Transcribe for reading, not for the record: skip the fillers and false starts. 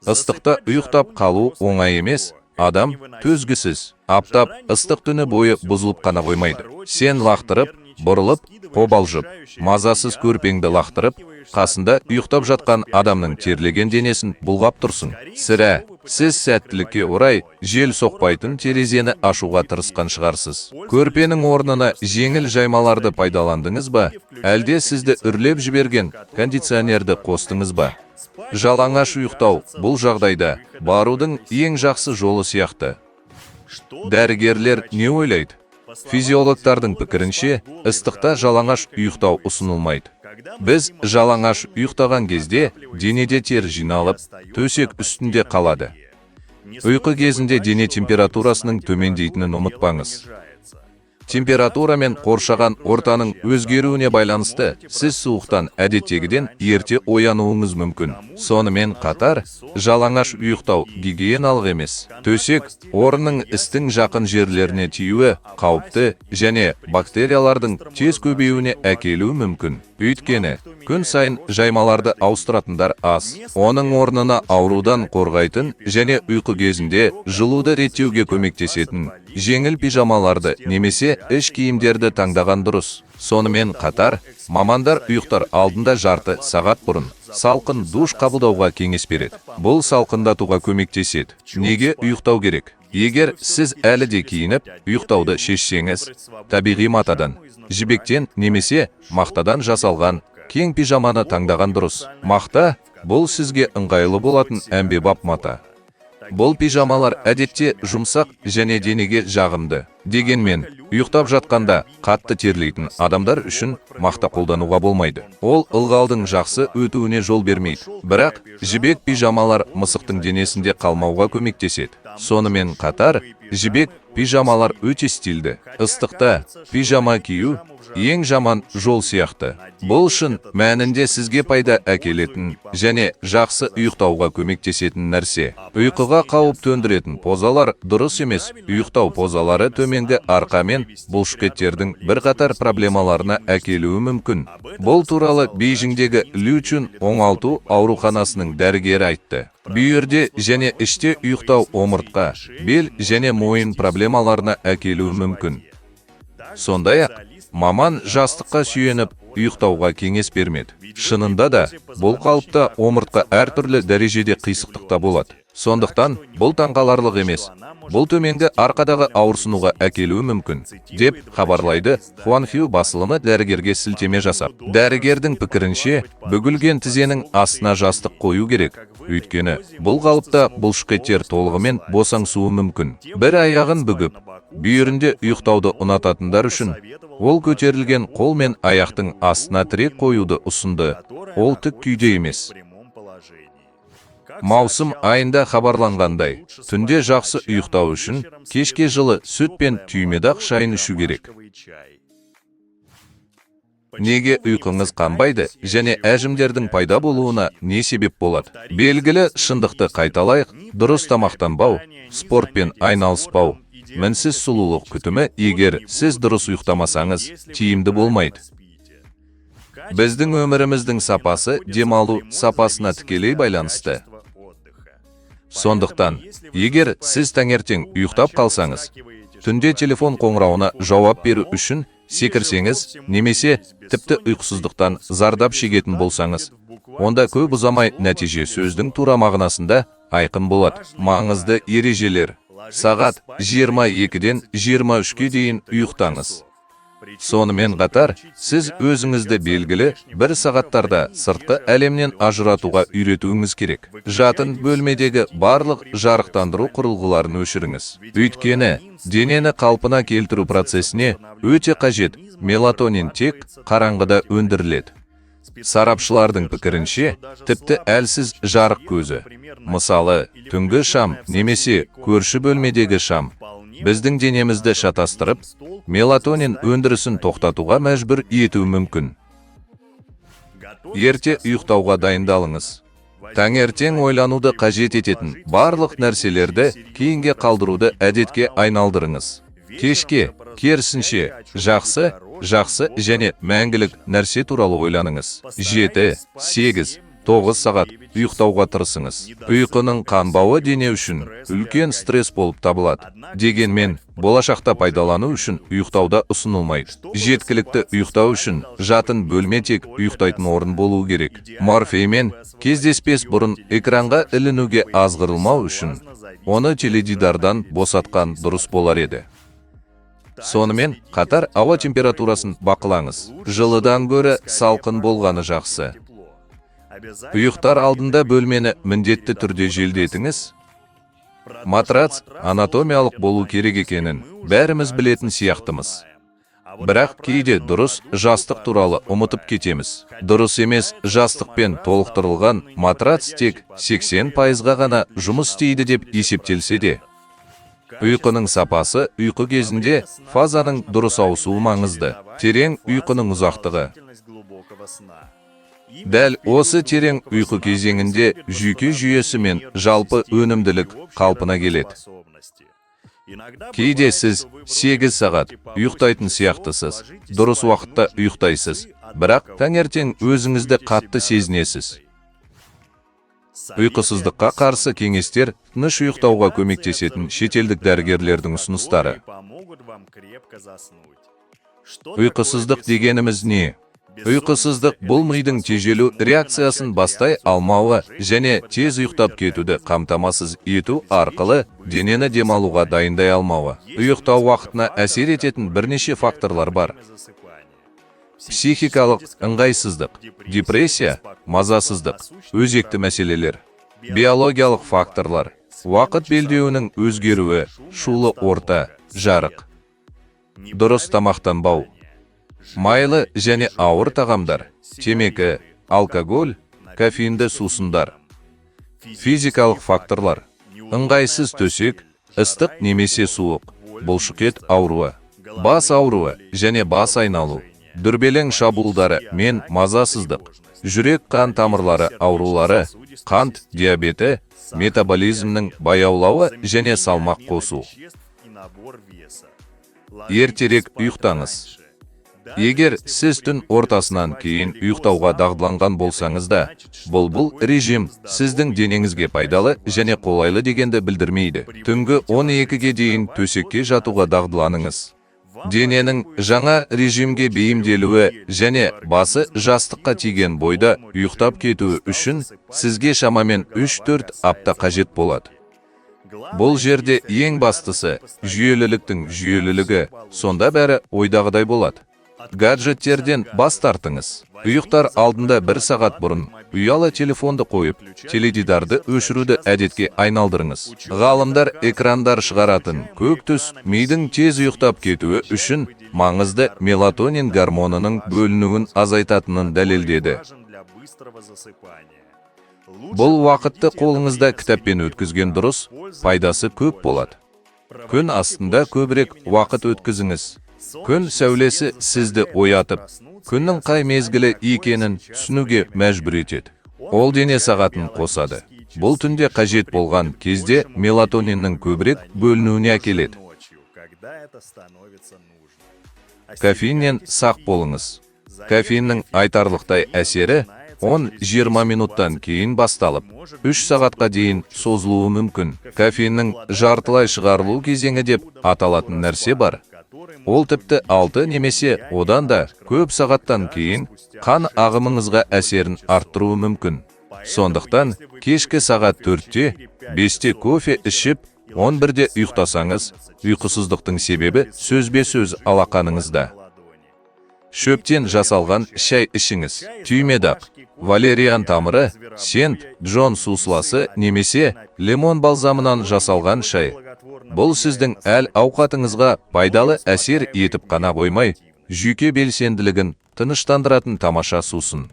Ыстықта ұйықтап қалу оңай емес, адам төзгісіз. Аптап ыстық түні бойы бұзылып қана қоймайды. Сен лақтырып, бұрылып, қобалжып, мазасыз көрпеңді лақтырып, қасында ұйықтап жатқан адамның терлеген денесін бұлғап тұрсың. Сірә, сіз сәттілікке орай жел соқпайтын терезені ашуға тырысқан шығарсыз. Көрпенің орнына жеңіл жаймаларды пайдаландыңыз ба, әлде сізді үрлеп жіберген кондиционерді қостыңыз ба? Жалаңаш ұйықтау бұл жағдайда барудың ең жақсы жолы сияқты. Дәрігерлер не ойлайды? Физиологтардың пікірінше, ыстықта жалаңаш ұйықтау ұсынылмайды. Біз жалаңаш ұйықтаған кезде денеде тер жиналып, төсек үстінде қалады. Ұйқы кезінде дене температурасының төмендейтінін ұмытпаңыз. Температура мен қоршаған ортаның өзгеруіне байланысты сіз суықтан әдеттегіден ерте оянуыңыз мүмкін. Сонымен қатар, жалаңаш ұйықтау гигиеналық емес. Төсек орынның істің жақын жерлеріне тиюі қауіпті және бактериялардың тез көбеюіне әкелуі мүмкін. Өйткені күн сайын жаймаларды ауыстыратындар аз. Оның орнына аурудан қорғайтын және ұйқы кезінде жылуды реттеуге көмектесетін жеңіл пижамаларды немесе іш киімдерді таңдаған дұрыс. Сонымен қатар, мамандар ұйықтар алдында жарты сағат бұрын салқын душ қабылдауға кеңес береді. Бұл салқындатуға көмектеседі. Неге ұйықтау керек? Егер сіз әлі де киініп, ұйықтауды шешсеңіз, табиғи матадан, жібектен немесе мақтадан жасалған кең пижаманы таңдаған дұрыс. Мақта – бұл сізге ыңғайлы болатын әмбебап мата. Бұл пижамалар әдетте жұмсақ және денеге жағымды. Дегенмен, ұйықтап жатқанда қатты терлейтін адамдар үшін мақта қолдануға болмайды. Ол ылғалдың жақсы өтуіне жол бермейді. Бірақ жібек пижамалар мысықтың денесінде қалмауға көмектеседі. Сонымен қатар, жібек пижамалар өте стильді. Ыстықта пижама кию ең жаман жол сияқты. Бұл шын мәнінде сізге пайда әкелетін және жақсы ұйықтауға көмектесетін нәрсе. Ұйқыға қауіп төндіретін позалар. Дұрыс емес ұйықтау позалары төменгі арқа мен бұлшықеттердің бірқатар проблемаларына әкелуі мүмкін. Бұл туралы Бейжіңдегі Лючун оңалту ауруханасының дәрігері айтты. Бүйірде және іште ұйықтау омыртқа, бел және мойын проблемаларына әкелуі мүмкін. Сондай-ақ, маман жастыққа сүйеніп ұйықтауға кеңес бермеді. Шынында да, бұл қалыпта омыртқа әртүрлі дәрежеде қисықтықта болады. Сондықтан бұл таңқаларлық емес. Бұл төменгі арқадағы ауырсынуға әкелуі мүмкін, деп хабарлайды Хуанхю басылымы дәрігерге сілтеме жасап. Дәрігердің пікірінше, бүгілген тізенің астына жастық қою керек. Өйткені бұл қалыпта бұлшықеттер толығымен босаңсуы мүмкін. Бір аяғын бүгіп, бүйірінде ұйықтауды ұнататындар үшін ол көтерілген қол мен аяқтың астына тірек қоюды ұсынды. Ол тік күйде емес. Маусым айында хабарланғандай, түнде жақсы ұйықтау үшін кешке жылы сүт пен түймедақ шайын ішу керек. Неге ұйқыңыз қанбайды және әжімдердің пайда болуына не себеп болады? Белгілі шындықты қайталайық: дұрыс тамақтанбау, спортпен айналыспау, мінсіз сұлулық күтімі егер сіз дұрыс ұйықтамасаңыз, тиімді болмайды. Біздің өміріміздің сапасы демалу сапасына тікелей байланысты. Сондықтан, егер сіз таңертең ұйықтап қалсаңыз, түнде телефон қоңырауына жауап беру үшін секірсеңіз немесе тіпті ұйқысыздықтан зардап шегетін болсаңыз, онда көп ұзамай нәтиже сөздің тура мағынасында айқын болады. Маңызды ережелер: сағат 22-ден 23-ке дейін ұйықтаңыз. Сонымен қатар, сіз өзіңізді белгілі бір сағаттарда сыртқы әлемнен ажыратуға үйретуіңіз керек. Жатын бөлмедегі барлық жарықтандыру құрылғыларын өшіріңіз. Өйткені денені қалпына келтіру процесіне өте қажет мелатонин тек қараңғыда өндіріледі. Сарапшылардың пікірінше, тіпті әлсіз жарық көзі, мысалы, түнгі шам немесе көрші бөлмедегі шам, біздің денемізді шатастырып, мелатонин өндірісін тоқтатуға мәжбүр етуі мүмкін. Ерте ұйықтауға дайындалыңыз. Таңертең ойлануды қажет ететін барлық нәрселерді кейінге қалдыруды әдетке айналдырыңыз. Кешке, керісінше, жақсы, жақсы және мәңгілік нәрсе туралы ойланыңыз. 7, 8, 9. 9 сағат ұйықтауға тырысыңыз. Ұйқының қанбауы дене үшін үлкен стресс болып табылады. Дегенмен, болашақта пайдалану үшін ұйықтауда ұсынылмайды. Жеткілікті ұйықтау үшін жатын бөлме тек ұйықтайтын орын болуы керек. Морфеймен кездеспес бұрын экранға ілінуге азғырылмау үшін оны теледидардан босатқан дұрыс болар еді. Сонымен қатар ауа температурасын бақылаңыз. Жылыдан гөрі салқын болғаны жақсы. Ұйықтар алдында бөлмені міндетті түрде желдетіңіз. Матрац анатомиялық болу керек екенін бәріміз білетін сияқтымыз. Бірақ кейде дұрыс жастық туралы ұмытып кетеміз. Дұрыс емес жастықпен толықтырылған матрац тек 80%-ға ғана жұмыс істейді деп есептелсе де, ұйқының сапасы, ұйқы кезінде фазаның дұрыс ауысуы маңызды. Терең ұйқының ұзақтығы. Дәл осы терең ұйқы кезеңінде жүйке жүйесі мен жалпы өнімділік қалпына келеді. Кейде сіз 8 сағат ұйықтайтын сияқтысыз, дұрыс уақытта ұйықтайсыз, бірақ таңертең өзіңізді қатты сезінесіз. Ұйқысыздыққа қарсы кеңестер, тыныш ұйықтауға көмектесетін шетелдік дәрігерлердің ұсыныстары. Ұйқысыздық дегеніміз не? Ұйқысыздық – бұл мидың тежелу реакциясын бастай алмауы және тез ұйықтап кетуді қамтамасыз ету арқылы денені демалуға дайындай алмауы. Ұйықтау уақытына әсер ететін бірнеше факторлар бар: психикалық ыңғайсыздық, депрессия, мазасыздық, өзекті мәселелер; биологиялық факторлар, уақыт белдеуінің өзгеруі, шулы орта, жарық; дұрыс тамақтанбау, майлы және ауыр тағамдар, темекі, алкоголь, кофеинді сусындар; физикалық факторлар, ыңғайсыз төсек, ыстық немесе суық, бұлшықет ауруы, бас ауруы және бас айналу, дүрбелең шабуылдары мен мазасыздық, жүрек қан тамырлары аурулары, қант диабеті, метаболизмнің баяулауы және салмақ қосу. Ертерек ұйықтаңыз. Егер сіз түн ортасынан кейін ұйықтауға дағдыланған болсаңыз да, бұл режим сіздің денеңізге пайдалы және қолайлы дегенді білдірмейді. Түнгі 12-ге дейін төсекке жатуға дағдыланыңыз. Дененің жаңа режимге бейімделуі және басы жастыққа тиген бойда ұйықтап кетуі үшін сізге шамамен 3-4 апта қажет болады. Бұл жерде ең бастысы – жүйеліліктің жүйелілігі, сонда бәрі ойдағыдай болады. Гаджеттерден бас тартыңыз. Ұйықтар алдында бір сағат бұрын ұялы телефонды қойып, теледидарды өшіруді әдетке айналдырыңыз. Ғалымдар экрандар шығаратын көк түс мидың тез ұйықтап кетуі үшін маңызды мелатонин гормонының бөлінуін азайтатынын дәлелдеді. Бұл уақытты қолыңызда кітаппен өткізген дұрыс, пайдасы көп болады. Күн астында көбірек уақыт өткізіңіз. Күн сәулесі сізді оятып, күннің қай мезгілі екенін түсінуге мәжбүр етеді. Ол дене сағатын қосады. Бұл түнде қажет болған кезде мелатониннің көбірек бөлінуіне әкеледі. Кофеиннен сақ болыңыз. Кофеиннің айтарлықтай әсері 10-20 минуттан кейін басталып, 3 сағатқа дейін созылуы мүмкін. Кофеиннің жартылай шығарылу кезеңі деп аталатын нәрсе бар. Ол тіпті 6 немесе одан да көп сағаттан кейін қан ағымыңызға әсерін арттыруы мүмкін. Сондықтан кешкі сағат 4-те, 5-те кофе ішіп, 11-де ұйықтасаңыз, ұйқысыздықтың себебі сөзбе-сөз алақаныңызда. Шөптен жасалған шай ішіңіз. Түймедақ, валериан тамыры, сент Джон сусыласы немесе лимон балзамынан жасалған шай. Бұл сіздің әл ауқатыңызға пайдалы әсер етіп қана қоймай, жүйке белсенділігін тыныштандыратын тамаша сусын.